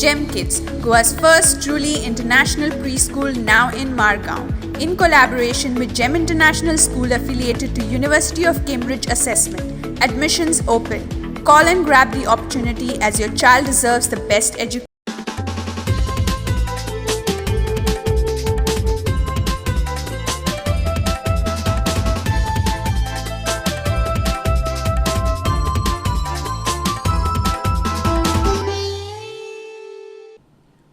Gem Kids, Goa's first truly international preschool now in Margao, in collaboration with Gem International School affiliated to University of Cambridge Assessment. Admissions open. Call and grab the opportunity as your child deserves the best education.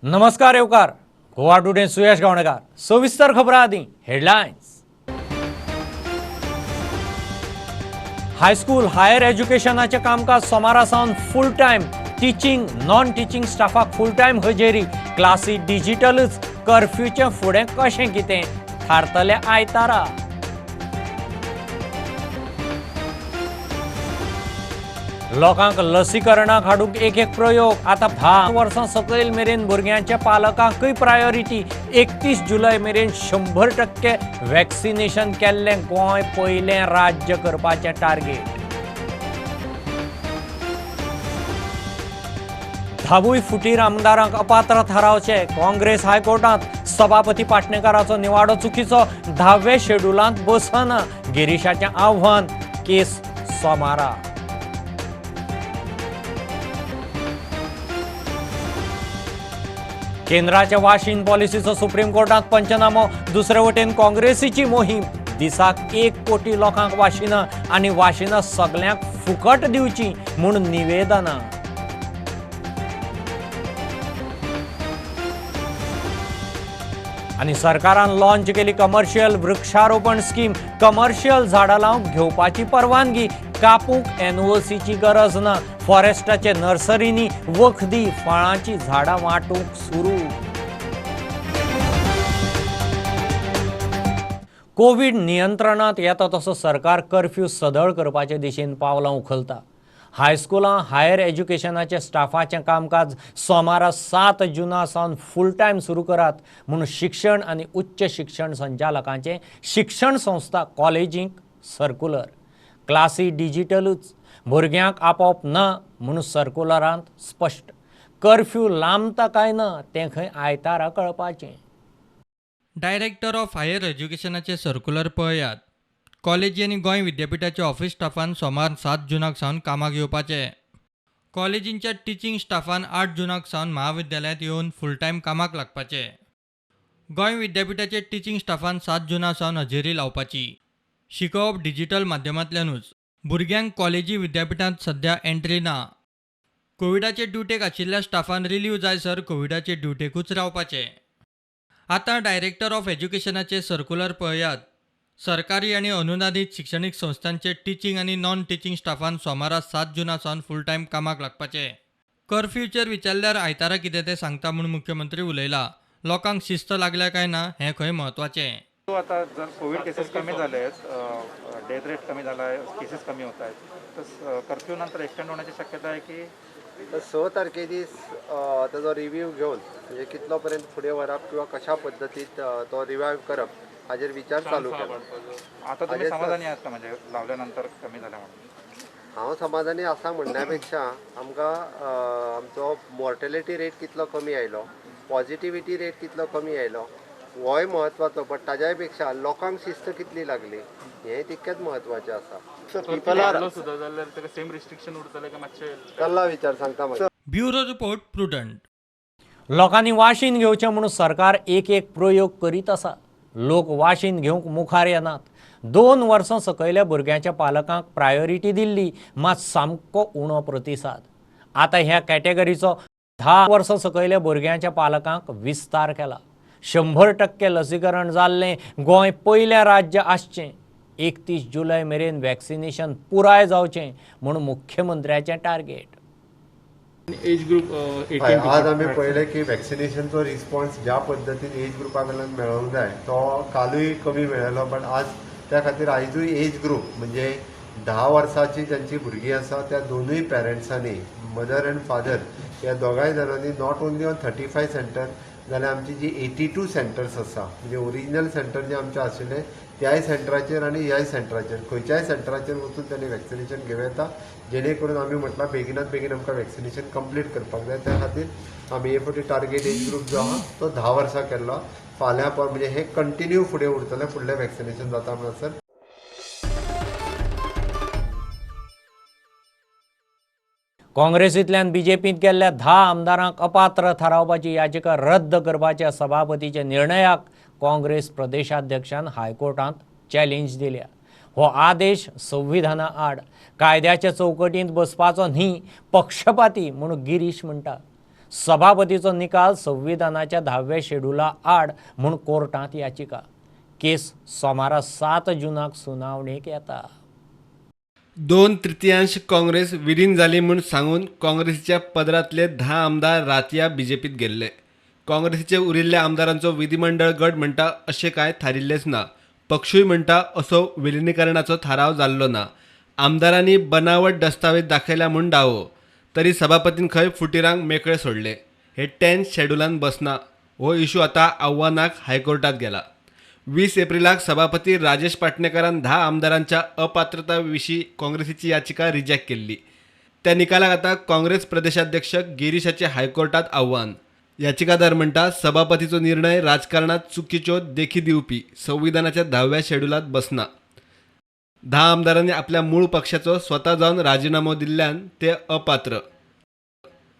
नमस्कार येवकार Goa today सुयश गावणेकार. सविस्तर खबरां आदी headlines. High school higher एज्युकेशनाचें कामकाज सोमारा सावन full time, teaching non teaching स्टाफाक full time हजेरी. क्लासी डिजिटलच. कर्फ्यूचें फुडें कशें कितें थारतलें आयतारा. लोकांक लसीकरणाक हाडूंक एक एक प्रयोग. आतां 10 वर्सां सकयल मेरेन भुरग्यांच्या पालकांकूय प्रायोरिटी. 31 जुलय मेरेन 100% वॅक्सिनेशन केल्लें गोंय पयलें राज्य करपाचें टार्गेट. 10वूय फुटीर आमदारांक अपात्र थारावचे काँग्रेस हायकोर्टांत. सभापती पाटणेकाराचो निवाडो चुकीचो, 10व्या शेड्युलांत बसना. गिरीशाचें आव्हान. केस सोमारा. केंद्राच्या वाशीन पॉलिसीचो सुप्रीम कोर्टात पंचनामो. दुसरे वटेन काँग्रेसीची मोहीम. दिसाक 1 कोटी लोकांक वाशिनां आनी वाशिनां सगल्यांक फुकट दिवची म्हूण निवेदनां. आनी सरकारान लॉन्च केली कमर्शियल वृक्षारोपण स्कीम. कमर्शियल झाडां लावंक घेवपाची परवानगी, कापूंक एनओसीची गरज ना. फॉरेस्टाचे नर्सरींनी वखदी फळांची झाडां वांटूंक सुरू. कोवीड नियंत्रणांत येता तसो सरकार कर्फ्यू सदळ करपाचे दिशेन पावलां उखलता. हायस्कुलां हायर एज्युकेशनाचे स्टाफाचें कामकाज सोमारा 7 जुना सावन फूल टायम सुरू करात म्हूण शिक्षण आनी उच्च शिक्षण संचालकांचें शिक्षण संस्था कॉलेजींक सर्कुलर. क्लासी डिजिटलूच, भुरग्यांक आपोवप ना म्हूण सर्कुलरांत स्पश्ट. कर्फ्यू लांबता काय ना तें खंय आयतारा कळपाचें. डायरेक्टर ऑफ हायर एज्युकेशनाचें सर्कुलर पळयात. कॉलेजी आनी गोंय विद्यापिठाच्या ऑफिस स्टाफान सोमार 7 जुनाक सावन कामाक येवपाचें. कॉलेजींच्या टिचींग स्टाफान 8 जुनाक सावन महाविद्यालयांत येवन फूल टायम कामाक लागपाचें. गोंय विद्यापिठाचे टिचींग स्टाफान 7 जुना सावन हजेरी लावपाची. शिकोवप डिजिटल माध्यमांतल्यानूच. भुरग्यांक कॉलेजी विद्यापिठांत सध्या एंट्री ना. कोविडाचे ड्युटेक आशिल्ल्या स्टाफान रिलीव जायसर कोविडाचे ड्युटेकूच रावपाचें. आतां डायरेक्टर ऑफ एज्युकेशनाचें सर्कुलर पळयात. सरकारी आनी अनुदानीत शिक्षणीक संस्थांचे टिचींग आनी नॉन टिचींग स्टाफान सोमारा 7 जुना सावन फूल टायम कामाक लागपाचें. कर्फ्यूचेर विचारल्यार आयतारा कितें तें सांगता म्हूण मुख्यमंत्री उलयला. लोकांक शिस्त लागल्या काय ना हें खंय म्हत्वाचें. आता जर कोविड केसेस कमी झाले आहेत, डेथ रेट कमी झाला आहे, केसेस कमी होत आहेत, तर कर्फ्यू नंतर एक्सटेंड होण्याची शक्यता आहे की तर 6 तारखे दीस ताजो रिव्यू घेवन म्हणजे कितलो पर्यंत फुडें व्हरप किंवा कशा पद्दतीत तो रिवायव करप हाजेर विचार चालू केला. आता तुम्ही समाधानी आहात का, म्हणजे लावल्यानंतर कमी झाल्या म्हणून? हांव समाधानी आसा म्हणण्या पेक्षा आमकां आमचो मॉर्टेलिटी रेट कितलो कमी आयलो, पॉझिटिविटी रेट कितलो कमी आयलो होय म्हत्वाचो, बट ताज्याय पेक्षा लोकांक शिस्त कितली लागली हें तितकेंच म्हत्वाचें आसा. कल्ला विचार सांगता मागीर. Bureau report, Prudent. लोकांनी वाशीन घेवचें म्हणून सरकार एक एक प्रयोग करीत आसा. लोक वाशीन घेवंक मुखार येनात. 2 वर्सां सकयल्या भुरग्यांच्या पालकांक प्रायोरिटी दिल्ली, मात सामको उणो प्रतिसाद. आतां ह्या कॅटेगरीचो 10 वर्सां सकयल्या भुरग्यांच्या पालकांक विस्तार केला. 100% लसीकरण जाल्लें गोंय पयलें राज्य आसचें. 31 जुलय मेरेन वॅक्सिनेशन पुराय जावचें म्हूण मुख्यमंत्र्याचें टार्गेट. Age group 18. आज आमी पळयलें की वॅक्सिनेशनचो रिस्पॉन्स ज्या पद्दतीन एज ग्रुपा कडल्यान मेळोंक जाय तो कालूय कमी मेळ्ळो, बट आज त्या खातीर आयजूय एज ग्रुप म्हणजे 10 वर्सांची जांची भुरगीं आसा त्या दोनूय पेरंट्सांनी, मदर अँड फादर, ह्या दोगांय जाणांनी not only on 35 centre जाल्यार आमची जी 82 सेंटर्स आसा, म्हणजे ओरिजिनल सेंटर जे आमचे आशिल्ले त्याय सेंटराचेर आनी ह्याय सेंटराचेर खंयच्याय सेंटराचेर वचून तांणी वॅक्सिनेशन घेवं येता, जेणे करून आमी म्हटलां बेगिनात बेगीन आमकां वॅक्सिनेशन कंप्लीट करपाक जाय. त्या खातीर आमी हे फावटी टार्गेट एज ग्रूप जो आहा तो 10 वर्सां केल्लो. फाल्यां म्हणजे हे कंटिन्यू फुडें उरतलें, फुडलें वॅक्सिनेशन जाता म्हणसर. काँग्रेसींतल्यान बीजेपींत गेल्ल्या 10 आमदारांक अपात्र थारावपाची याचिका रद्द करपाच्या सभापतीच्या निर्णयाक काँग्रेस प्रदेशाध्यक्षान हायकोर्टांत चॅलेंज दिल्या. हो आदेश संविधाना आड, कायद्याच्या चौकटींत बसपाचो न्ही, पक्षपाती म्हूण गिरीश म्हणटा. सभापतीचो निकाल संविधानाच्या 10व्या शेड्युला आड म्हूण कोर्टांत याचिका. केस सोमारा 7 जूनाक सुनावणेक येता. 2/3 काँग्रेस विलीन जाली म्हूण सांगून काँग्रेसीच्या पदरांतले 10 आमदार रातया बीजेपीत गेल्ले. काँग्रेसीचे उरिल्ल्या आमदारांचो विधिमंडळ गट म्हणटा अशें कांय थारिल्लेंच ना. पक्षूय म्हणटा असो विलिनीकरणाचो थाराव जाल्लो ना. आमदारांनी बनावट दस्तावेज दाखयला म्हूण दावो, तरी सभापतीन खंय फुटिरांक मेकळे सोडले. हे 10th शेड्युलान बसना. हो इशू आतां आव्हानाक हायकोर्टात गेला. 20 एप्रिलाक सभापती राजेश पाटणेकरान 10 आमदारांच्या अपात्रता विशीं काँग्रेसीची याचिका रिजेक्ट केल्ली. त्या निकालाक आतां काँग्रेस प्रदेशाध्यक्ष गिरीशाचे हायकोर्टात आव्हान. याचिकादार म्हणटा सभापतीचो निर्णय राजकारणात चुकीच्यो देखी दिवपी, संविधानाच्या 10व्या शेड्युलात बसना. 10 आमदारांनी आपल्या मूळ पक्षाचो स्वता जावन राजिनामो दिल्ल्यान ते अपात्र.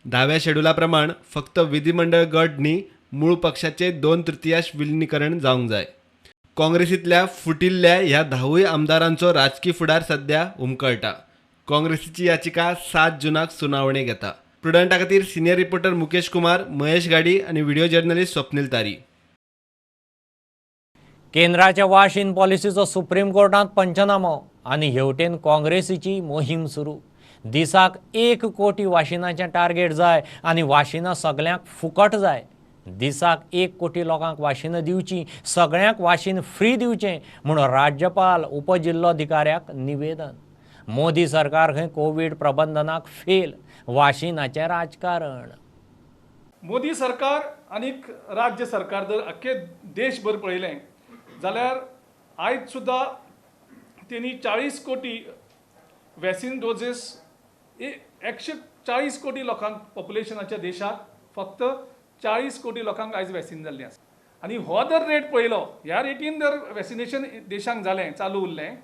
10व्या शेड्युला प्रमाण फक्त विधिमंडळ गट न्ही, मूळ पक्षाचे 2/3 विलिनीकरण जावंक जाय. काँग्रेसींतल्या फुटिल्ल्या ह्या 10 आमदारांचो राजकी फुडार सध्या हुमकळटा. काँग्रेसीची याचिका 7 जूनाक सुनावणेक येता. प्रुडंटा खातीर सिनियर रिपोर्टर मुकेश कुमार, महेश गाडी आनी व्हिडिओ जर्नलिस्ट स्वप्नील तारी. केंद्राच्या वाशीन पॉलिसीचो सुप्रीम कोर्टांत पंचनामो आनी हेवटेन काँग्रेसीची मोहीम सुरू. दिसाक 1 कोटी वाशिनाचें टार्गेट जाय आनी वाशिनां सगल्यांक फुकट जाय. दिसाक 1 कोटी लोकांक वाशिनां दिवची, सगळ्यांक वाशीन फ्री दिवचें म्हूण राज्यपाल उपजिल्लोधिकाऱ्याक निवेदन. मोदी सरकार खंय कोवीड प्रबंधनाक फेल, वाशिनाचें राजकारण. मोदी सरकार आनी राज्य सरकार जर अख्खे देशभर पळयलें जाल्यार आयज सुद्दां तेणी 40 कोटी वॅक्सिन डोजेस 140 कोटी लोकांक पॉप्युलेशनाच्या देशाक फक्त 40 कोटी लोकांक आयज वॅक्सिन जाल्लें आसा. आनी हो जर रेट पळयलो, ह्या रेटीन जर वॅक्सिनेशन देशांक जालें, चालू उरलें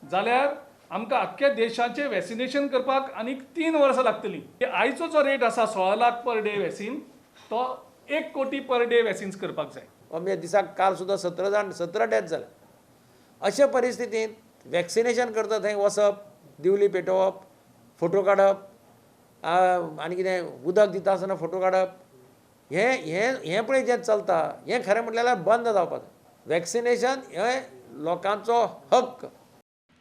जाल्यार आमकां आख्ख्या देशाचें वॅक्सिनेशन करपाक आनीक 3 वर्सां लागतलीं. आयचो जो रेट आसा 16 लाख पर डे वॅक्सिन, तो 1 कोटी पर डे वॅक्सिन्स करपाक जाय. आमच्या दिसाक काल सुद्दां 17 जाण 17 डेथ जाले. अशे परिस्थितींत वॅक्सिनेशन करता थंय वचप, दिवली पेटोवप, फोटो काडप, आनी कितें उदक दिता आसतना फोटो काडप, हें हें हें पळय जें चलता हें खरें म्हटल्यार बंद जावपाक जाय. वॅक्सिनेशन हें लोकांचो हक्क.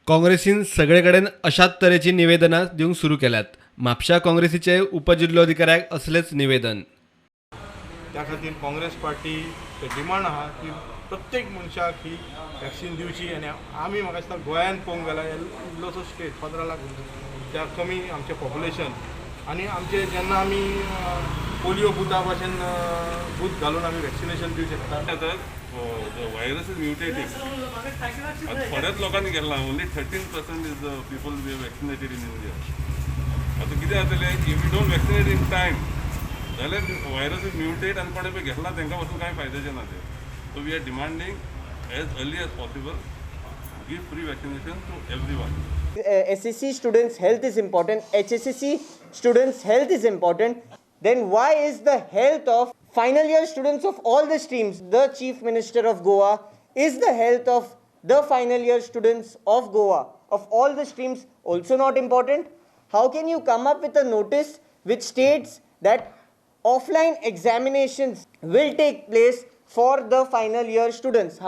काँग्रेसीन सगळे कडेन अशाच तरेची निवेदनां दिवंक सुरू केल्यात. म्हापशा काँग्रेसीचे उपजिल्लोधिकाऱ्याक असलेच निवेदन. त्या खातीर काँग्रेस पार्टी डिमांड आहा की प्रत्येक मनशाक ही वॅक्सिन दिवची. आनी आमी म्हाका दिसता गोंयान पळोवंक गेल्यार इल्लोसो स्टेट 15 लाख त्या कमी आमचें पॉप्युलेशन आनी आमचे जेन्ना आमी पोलियो बुथा भाशेन बूथ घालून आमी वॅक्सिनेशन दिवं शकता. आतां व्हायरस is mutating. आतां थोड्याच लोकांनी गेल्ला, only 13% is the people we vaccinated in India. आतां कितें जातलें, if you don't vaccinate in time जाल्यार व्हायरस is mutate आनी कोणें पळय घेतला तांकां पासून कांय फायद्याचें ना तें. So we are demanding as early as possible give free vaccination to everyone. SSC students' health is important, HSSC students' health is important. Then why is the health of final year students of all the streams, the Chief Minister of Goa, is the health of the final year students of Goa, of all the streams also not important? How can you come up with a notice which states that offline examinations will take place for the final year students?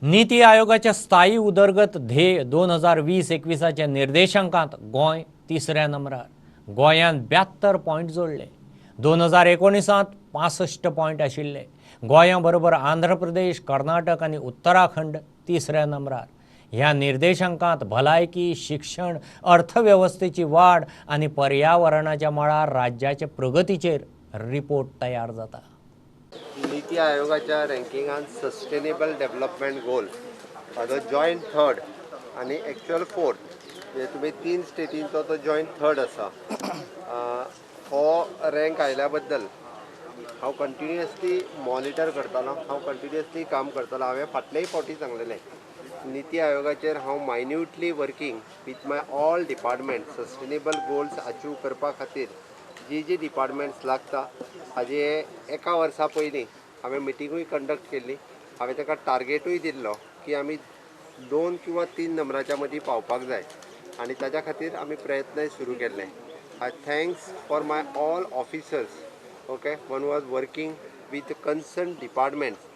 नीती आयोगाच्या स्थायी उदरगत ध्येय 2020-21 निर्देशांकांत गोंय तिसऱ्या नंबरार. गोंयान 72 point जोडले. 2019 65 point आशिल्ले. गोंया बरोबर आंध्र प्रदेश, कर्नाटक आनी उत्तराखंड तिसऱ्या नंबरार. ह्या निर्देशांकांत भलायकी, शिक्षण, अर्थवेवस्थेची वाड आनी पर्यावरणाच्या मळार राज्याचे प्रगतीचेर रिपोर्ट तयार जाता. नीती आयोगाच्या रँकिंगान सस्टेनेबल डेव्हलपमेंट गोल हाजो जॉयंट थर्ड आनी एक्चुअल फोर्थ, म्हणजे तुमी 3 स्टेटींचो तो जॉयंट थर्ड आसा. हो रँक आयल्या बद्दल हांव कंटिन्युअसली मॉनिटर करतालो, हांव कंटिन्युअसली काम करतालो. हांवें फाटलेय फावटी सांगलेलें, नीती आयोगाचेर हांव minutely working with my all department sustainable goals achieve करपा खातीर जी जी डिपार्टमेंट्स लागता हाजे एका वर्सा पयलीं हांवें मिटिंगूय कंडक्ट केल्ली. हांवें ताका टार्गेटूय दिल्लो की आमी 2 किंवा 3 नंबराच्या मदीं पावपाक जाय आनी ताज्या खातीर आमी प्रयत्नय सुरू केल्ले. I thanks for my all officers, okay, one was working with concern departments.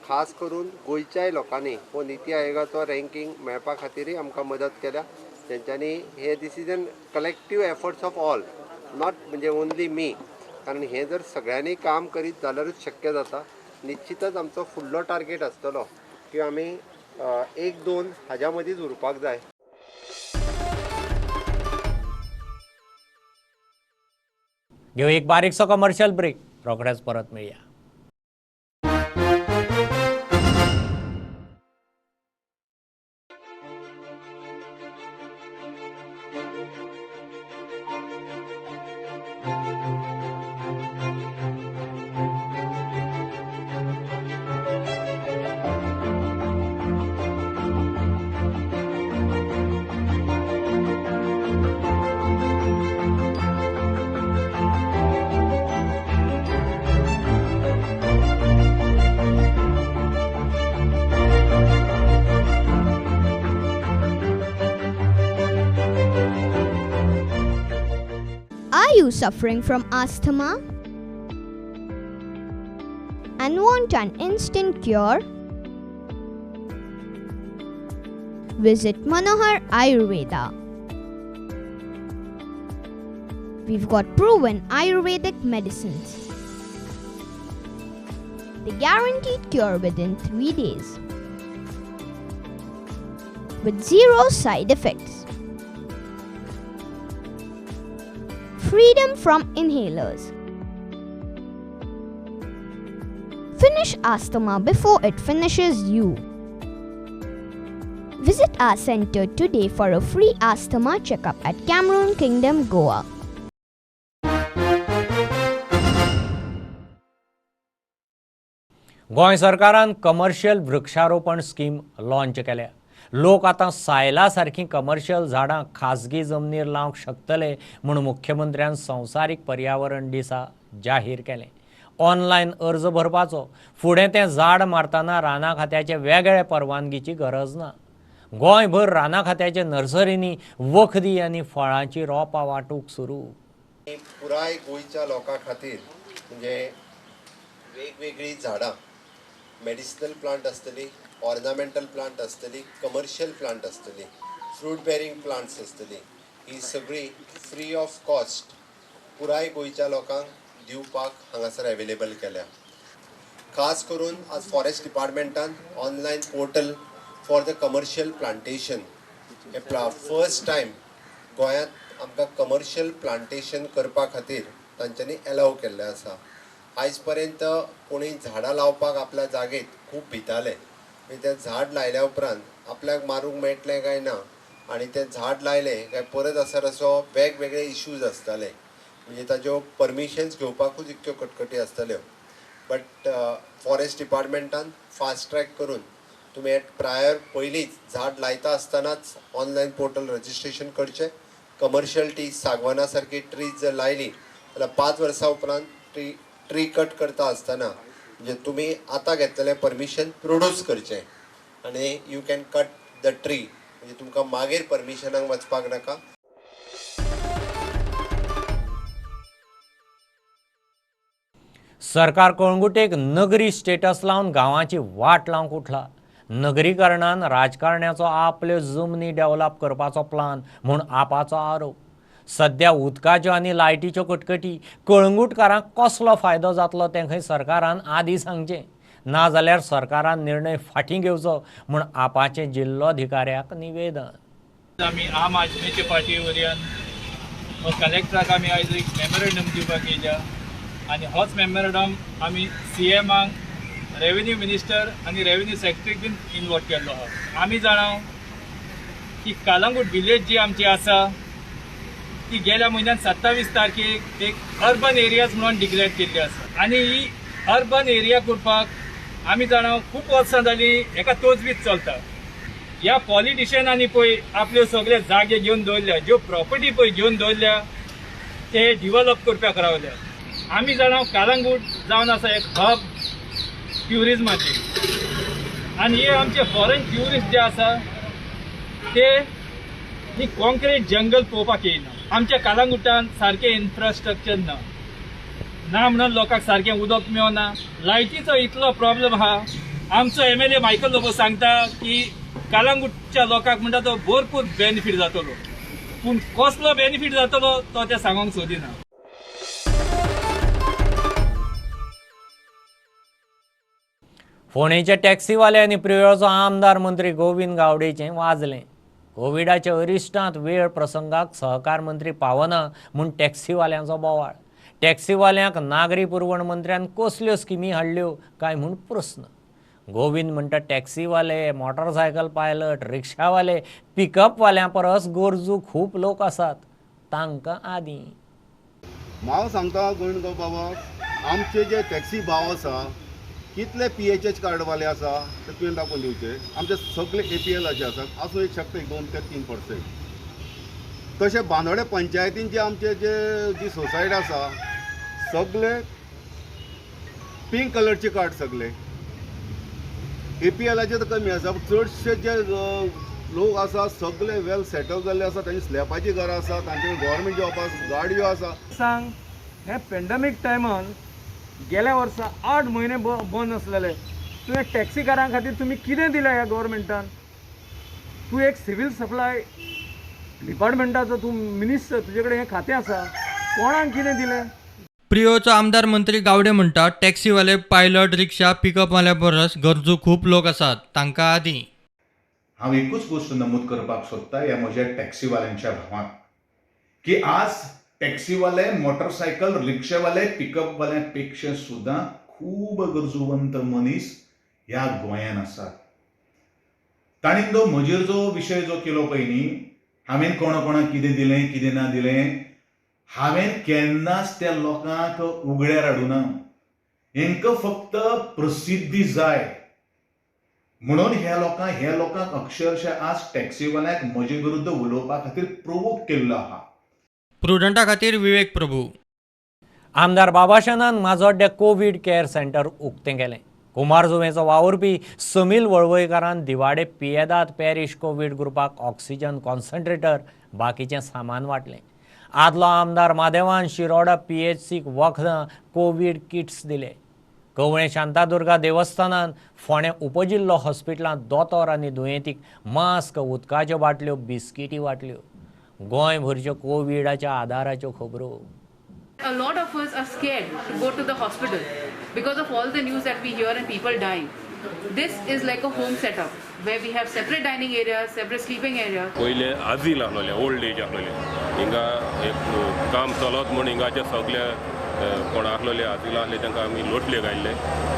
खास करून गोंयच्याय लोकांनी हो नीती आयोगाचो रँकींग मेळपा खातीरय आमकां मदत केल्या. तेंच्यांनी हे this is an collective efforts of all, not म्हणजे ओनली मी, कारण हें जर सगळ्यांनी काम करीत जाल्यारूच शक्य जाता. निश्चितच आमचो फुडलो टार्गेट आसतलो की आमी 1-2 हाज्या मदींच उरपाक जाय. घेऊ एक बारीकसो कमर्शियल ब्रेक, रोखडेच परत मेळया. Are you suffering from asthma and want an instant cure? Visit Manohar Ayurveda. We've got proven Ayurvedic medicines. The guaranteed cure within 3 days with 0 side effects. Freedom from inhalers. Finish asthma before it finishes you. Visit our center today for a free asthma checkup at Cameroon Kingdom, Goa. Goa सरकारान commercial वृक्षारोपण scheme launch केल्या. लोक आतां सायला सारखी commercial झाडां खाजगी जमनीर लावंक शकतले म्हूण मुख्यमंत्र्यान संवसारीक पर्यावरण दिसा जाहीर केलें. ऑनलायन अर्ज भरपाचो, फुडें तें झाड मारतना रानां खात्याचे वेगळे परवानगीची गरज ना. गोंयभर रानां खात्याचे नर्सरींनी वखदी आनी फळांची रोपां वांटूंक सुरू. पुराय गोंयच्या लोकां खातीर म्हणजे वेगवेगळीं झाडां, मेडिसिनल प्लांट आसतली, ऑर्नामेंटल प्लांट आसतली, कमर्शियल प्लांट आसतली, फ्रूट बेरिंग प्लांट्स आसतली, ही सगळी फ्री ऑफ कॉस्ट पुराय गोंयच्या लोकांक दिवपाक हांगासर अवेलेबल केल्या. खास करून आज forest डिपार्टमेंटान online portal for the commercial plantation hey first time गोंयांत आमकां कमर्शियल प्लांटेशन करपा खातीर तांच्यांनी एलाव केल्लें आसा. आयज पर्यंत कोणी झाडां लावपाक आपल्या जागेत खूब भिताले, म्हणजे तें झाड लायल्या उपरांत आपल्याक मारूंक मेळटलें काय ना, आनी तें झाड लायलें काय परत आसर असो वेगवेगळे इश्यूज आसताले, म्हणजे ताज्यो परमिशन्स घेवपाकूच इतक्यो कटकटी आसताल्यो. बट फॉरेस्ट डिपार्टमेंटान फास्ट ट्रॅक करून तुमी एट प्रायर पयलींच झाड लायता आसतनाच ऑनलायन पोर्टल रजिस्ट्रेशन करचें. कमर्शियल टी सागवाना सारकी ट्रीज जर लायली जाल्यार 5 वर्सां उपरांत ट्री कट करता आसतना म्हणजे तुमी आतां घेतलेलें परमिशन प्रोड्यूस करचें आनी you can cut the tree, म्हणजे तुमकां मागीर परमिशनाक वचपाक नाका. सरकार कळंगुटेक नगरी स्टेटस लावन गांवाची वाट लावंक उठला. नगरीकरणान राजकारण्याचो आपल्यो जमनी डेव्हलप करपाचो प्लान म्हूण आपाचो आरोप. सद्या उदकाच्यो आनी लायटीच्यो कटकटी कळंगूटकारांक कसलो फायदो जातलो तें खंय सरकारान आदीं सांगचें. नाजाल्यार सरकारान निर्णय फाटीं घेवचो म्हूण आपाचें जिल्लोधिकाऱ्याक निवेदन. आमी आम आदमीचे पार्टी वरयान कलेक्टराक आमी आयज एक मेमोरेंडम दिवपाक येयल्या आनी होच मेमोरेंडम आमी सी एमाक, रेवेन्यू मिनिस्टर आनी रेवेन्यू सेक्रेटरीक बीन इनवॉल्व केल्लो आहा. आमी जाणा की कालांगूट विलेज जी आमची आसा ती गेल्या म्हयन्यान 27 तारखेक एक अर्बन एरियाज म्हणून डिक्लेअर केल्ली आसा आनी ही अर्बन एरिया करपाक आमी जाणा खूब वर्सां जालीं हेका तजवीज चलता. ह्या पॉलिटिशियनांनी पळय आपल्यो सगळे जागे घेवन दवरल्या, ज्यो प्रॉपर्टी पळय घेवन दवरल्या ते डिवलप करपाक रावल्या. आमी जाणा कालांगूट जावन आसा एक हब ट्युरिजमाची आनी हे आमचे फॉरेन ट्युरिस्ट जे आसा ते ही कॉन्क्रीट जंगल पळोवपाक येयना. आमच्या कालांगुटान सारकें इन्फ्रास्ट्रक्चर ना, ना म्हणून लोकांक सारकें उदक मेळना, लायटीचो इतलो प्रॉब्लम आहा. आमचो MLA Michael Lobo सांगता की कालांगूटच्या लोकांक म्हणटा तो भरपूर बेनिफीट जातलो, पूण कसलो बेनिफीट जातलो तो ते सांगूंक सोदिना. फोंडेच्या टॅक्सीवाले आनी प्रियोळचो आमदार मंत्री गोविंद गावडेचें वाजलें. कोविडाच्या अरिश्टांत वेळ प्रसंगाक सहकार मंत्री पावना म्हूण टॅक्सीवाल्यांचो बोवाळ. टॅक्सीवाल्यांक नागरी पुरवण मंत्र्यान कसल्यो स्किमी हाडल्यो काय म्हूण प्रस्न. गोविंद म्हणटा टॅक्सीवाले, मोटरसायकल पायलट, रिक्षावाले, पिकअपवाल्यां परस गरजू खूब लोक आसात, तांकां आदीं. हांव सांगता गोविंद बाबा, आमचे जे टॅक्सी भाव आसा कितले PHH कार्डवाले आसा ते तुवें दाखोवन दिवचे. आमचे सगळे APLाचे आसा, आसूं एक शकता 1, 2 ते 3%. तशें बांदोडे पंचायतीन जे आमचे जे जी सोसायटी आसा सगळे पिंक कलरचे कार्ड, सगळे APLाचे तर कमी आसा, चडशे जे लोक आसा सगळे वेल सेटल जाल्ले आसा, तांची स्लॅपाची घरां आसा, तांचे गव्हर्मेंट जॉब आसा, गाडयो आसा. सांग, हे पेंडमीक टायमान गेल्या वर्सा 8 म्हयने बंद आसलेले, तुवें टॅक्सीकारां खातीर तुमी कितें दिलें ह्या गव्हर्मेंटान? तूं एक सिवील सप्लाय डिपार्टमेंटाचो तूं मिनिस्टर, तुजे कडेन हें खातें आसा, कोणाक कितें दिलें? प्रियोळचो आमदार मंत्री गावडे म्हणटा टॅक्सीवाले, पायलट, रिक्षा, पिकअपवाल्या परस गरजू खूब लोक आसात, तांकां आदीं. हांव एकूच गोश्ट नमूद करपाक सोदता ह्या म्हज्या टॅक्सीवाल्यांच्या भावांक की आज टॅक्सीवाले, मोटरसायकल, रिक्षावाले, पिकअपवाल्या पेक्षा सुद्दां खूब गरजूवंत मनीस ह्या गोंयान आसात. तांणी जो म्हजेर जो विशय जो केलो पळय न्ही, हांवें कोणा कोणाक कितें दिलें कितें ना दिलें, हांवें केन्नाच त्या लोकांक उगड्यार हाडुना. हेंकां फक्त प्रसिद्धी जाय म्हणून ह्या लोकांक अक्षरशः आज टॅक्सीवाल्यांक म्हजे विरुद्ध उलोवपा खातीर प्रोवोक केल्लो आहा. प्रुडंटा खातीर विवेक प्रभू. आमदार बाबाशनान माजोड्ड्या कोवीड केअर सेंटर उक्तें केलें. कुमारजुवेंचो वावुरपी समील वळवयकारान दिवाडे पियेदाद पॅरिश कोवीड ग्रुपाक ऑक्सिजन कॉन्सन्ट्रेटर बाकीचें सामान वांटलें. आदलो आमदार मादेवान शिरोडा PHCक वखदां, कोवीड किट्स दिले. कवळें शांतादुर्गा देवस्थानान फोंडें उपजिल्लो हॉस्पिटलांत दोतोर आनी दुयेंतीक मास्क, उदकाच्यो बाटल्यो, बिस्किटी वांटल्यो. गोंयभरच्यो कोविडाच्या आदाराच्यो खबरो. A lot of us are scared to go to the hospital because of all the news that we hear and people dying. This is like a home setup where we have separate dining areas, separate sleeping areas. पयले आजील आसलेले, old age आसलेले, हिंगा एक काम चलत म्हूण हिंगाचे सगळे कोण आसलेले आजील आसले तांकां आमी लोटले घायल्ले.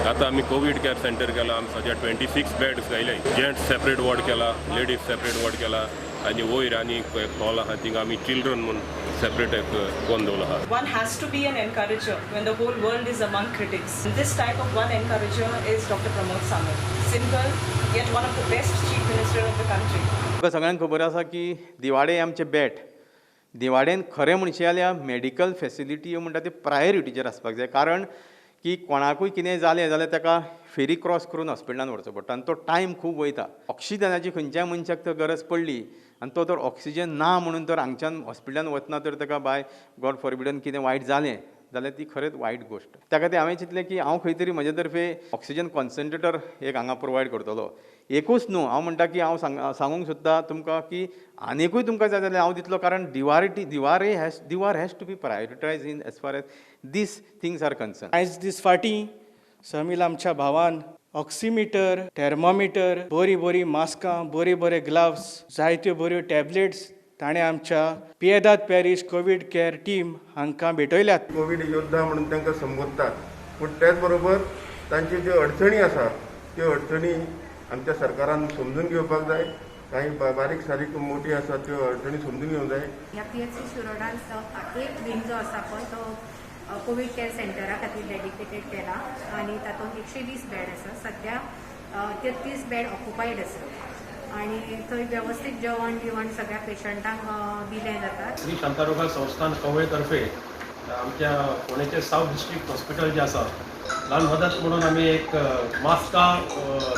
आतां आमी कोवीड केअर सेंटर केला, आमी सद्या 26 बेड्स घायले. जेंट्स सेपरेट वॉर्ड केला, लेडीज सेपरेट वॉर्ड केला आनी वयर आनी एक हॉल आहा थिंगा आमी चिल्ड्रन म्हूण सेपरेट एक कोन दवरलो आहा. One has to be an encourager when the whole world is among critics. This type of one encourager is Dr. Pramod Sawant. Simple, yet one of the best chief minister of the country. तुमकां सगळ्यांक खबर आसा की दिवाडे आमचें बेट, दिवाडेन खरें म्हणशे जाल्यार medical facility म्हणटा ती प्रायोरिटीचेर आसपाक जाय, कारण की कोणाकूय कितें जालें जाल्यार ताका फेरी क्रॉस करून हॉस्पिटलान व्हरचो पडटा आनी तो टायम खूब वयता. ऑक्सिजनाची खंयच्याय मनशाक तर गरज पडली आनी तो तर ऑक्सिजन ना म्हणून तर हांगच्यान हॉस्पिटलान वतना तर ताका बाय गॉड फॉरबिडन कितें वायट जालें जाल्यार ती खरेंच वायट गोश्ट. त्या खातीर हांवें चिंतलें की हांव खंय तरी म्हजे तर्फे ऑक्सिजन कॉन्सन्ट्रेटर एक हांगा प्रोवायड करतलो. एकूच न्हू, हांव म्हणटा की हांव सांगूंक सोदता तुमकां की आनिकूय तुमकां जाय जाल्यार हांव दितलो, कारण Diwar has to be prioritise in as far as these things are concern. आयज दीस फाटीं समील आमच्या भावान ऑक्सिमिटर, थॅर्मोमिटर, बरीं बरीं मास्कां, बरे बरे ग्लावस, जायत्यो बऱ्यो टॅबलेट्स ताणें आमच्या Piedade parish covid care team हांकां भेटयल्यात. कोवीड योद्धा म्हणून तांकां संबोधतात, पूण त्याच बरोबर तांच्यो ज्यो अडचणी आसा त्यो अडचणी आमच्या सरकारान समजून घेवपाक जाय. काही बारीक सारीक मोठी आसा त्यो अडचणी समजून घेवंक जाय. ह्या PHC शिरोडान एक विंग जो आसा पळय तो कोवीड केअर सेंटरा खातीर डेडिकेटेड केला आनी तातूंत 120 बेड आसा. सद्या 33 बेड ऑक्युपायड आसा आनी थंय वेवस्थीत जेवण बिवण सगळ्या पेशंटांक दिलें जाता. श्री शांतादुर्गा संस्थान कवळे तर्फे आमच्या फोंडेचे सावथ डिस्ट्रिक्ट हॉस्पिटल जे आसा ल्हान मदत म्हणून आमी एक मास्कां,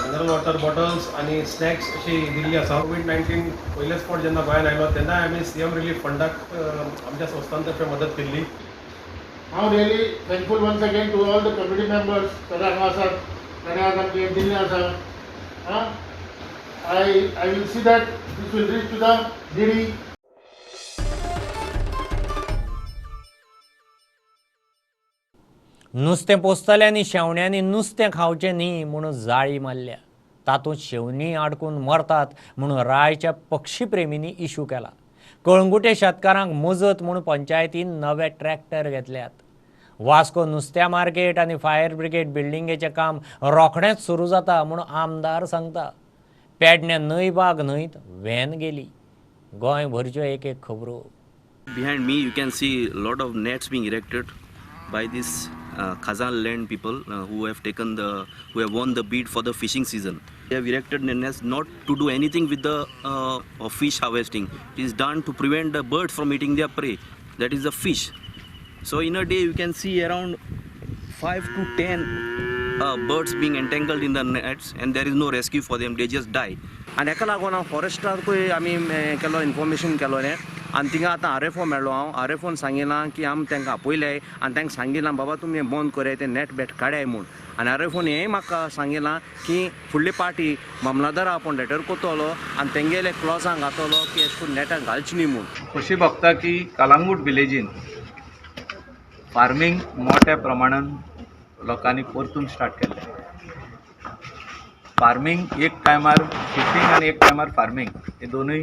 मिनरल वॉटर बॉटल्स आनी स्नॅक्स अशी दिल्ली आसा. कोवीड-19 पयलेच फावट जेन्ना गोंयांत आयलो तेन्नाय आमी सीएम रिलीफ फंडाक आमच्या संस्थान तर्फे मदत केल्ली. हांव really thankful once again to all the committee members सगळे हांगा आसात, ताणें आज आमचें दिल्लें आसा. I will see that this will reach to the needy. नुस्तें पोसतल्यांनी शेवण्यांनी नुस्तें खावचें न्ही म्हणून जाळी मारल्या, तातूंत शेवणीं आडकून मरतात म्हणून रायच्या पक्षीप्रेमींनी इशू केला. कळंगुटे शेतकारांक मजत म्हूण पंचायतीन नवे ट्रॅक्टर घेतल्यात. वास्को नुस्त्या मार्केट आनी फायर ब्रिगेड बिल्डिंगेचें काम रोखडेंच सुरू जाता म्हूण आमदार सांगता. पेडण्यां न्हंयबाग न्हंयत व्हॅन गेली. गोंय भरच्यो एक एक खबरो. Behind me you can see lot of nets being erected by this Khazan land people who have taken the, who have won the bid for the fishing season. They have erected nets not to do anything with the fish harvesting. It is done to prevent the birds from eating their prey, that is the fish. So in a day you can see around 5 to 10 birds being entangled in the nets and there is no rescue for them, they just die. आनी हेका लागून हांव फॉरेस्टाकूय आमी केलो information केलो न्ही आनी थिंगा आतां RFO मेळ्ळो. हांव RFOन सांगिलां की आमी तांकां आपयले आनी तांकां सांगिलां बाबा तुमी हें बंद कराय, तें नेट बेट काडाय म्हूण. आनी RFOन हेंय म्हाका सांगिलां की फुडले पार्टी मामलादारा आपूण लेटर कोतलो आनी तेंगेले क्लॉजां घातलो की अशें करून नेटां घालची न्ही म्हूण. खोशी भोगता की कलांगूट विलेजीन फार्मींग मोठ्या प्रमाणान लोकांनी परतून स्टार्ट केल्लें. फार्मींग एक टायमार फिशींग आनी एक टायमार फार्मींग हे दोनूय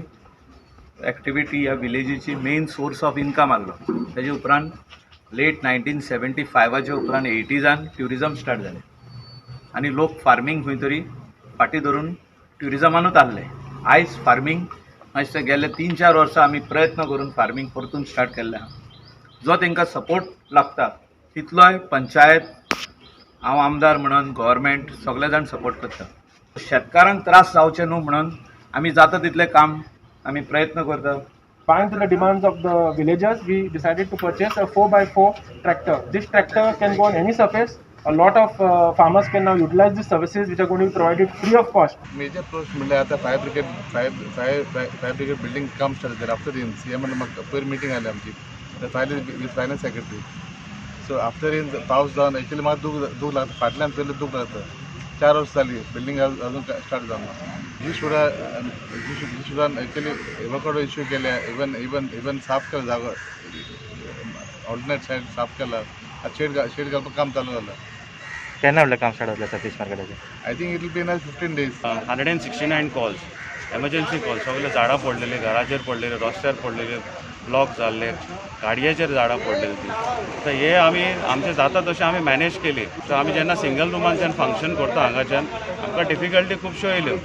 एक्टिविटी ह्या विलेजीची मेन सोर्स ऑफ इनकम आहलो. तेजे उपरांत लेट 1975 उपरांत 80s tourism start जालें आनी लोक फार्मींग खंय तरी फाटीं धरून ट्युरिजमानूच आहले. आयज फार्मींग मातशें गेल्ले 3-4 वर्सां आमी प्रयत्न करून फार्मींग परतून स्टार्ट केल्लें आहा. जो तांकां सपोर्ट लागता तितलोय पंचायत, हांव आमदार म्हणून गव्हर्मेंट सगळे जाण सपोर्ट करता. शेतकारांक त्रास जावचे न्हू म्हणून आमी जाता तितलें काम आमी प्रयत्न करता. Bowing to the demands of the villagers, we decided to purchase a 4x4 tractor. This tractor can go on any surface. A lot of farmers can now utilize these services, which are going to be provided free of cost. Major approach म्हणल्यार आतां fire brigade building काम start जालें. After in CM म्हाका पयर meeting आयली आमची with finance secretary. So after in पावस जावन एक्चुअली म्हाका दूख लागता, फाटल्यान पयलीं दूख लागता. 4 वर्सां जाली बिल्डींग अजून स्टार्ट जावना. ही सुद्दां एक्चुअली एवोकाडो इश्यू केल्या, इवन इवन इवन साफ केला जागो, ऑल्टरनेट सायड साफ केला. आतां शेड घालपाक काम चालू जाला. केन्ना म्हणल्यार काम स्टार्ट जातलें सर फिश मार्केटाचें? I think it will be in 15 days. 169 calls, emergency calls, सगळे झाडां पडलेले, घराचेर पडलेले, रस्त्यार पडलेले, ब्लॉक जाल्ले, गाडयेचेर झाडां पडलेली ती. तर हे आमी आमचे जाता तशें आमी मॅनेज केली. सो आमी जेन्ना सिंगल रुमांच्यान फंक्शन करता हांगाच्यान आमकां डिफिकल्टी खुबश्यो येयल्यो.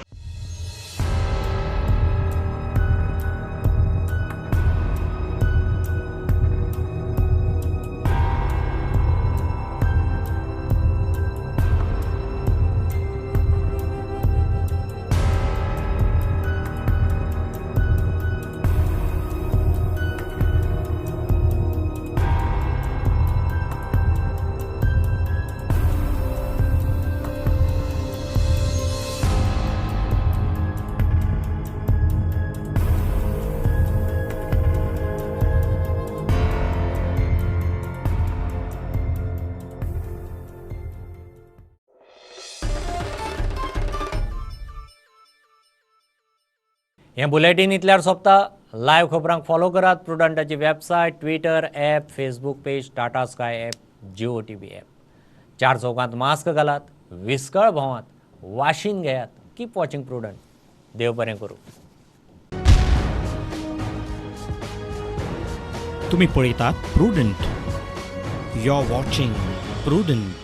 हें बुलेटीन इतल्यार सोंपता. लायव्ह खबरांक फॉलो करात प्रुडंटाची website, Twitter app, Facebook page, Tata Sky app, Jio TV app. 4 चौकांत mask घालात, विस्कळ भोंवात. वाशीन घेयात. Keep watching Prudent. देव बरें करूं. तुम्ही पळयतात Prudent. You are watching Prudent.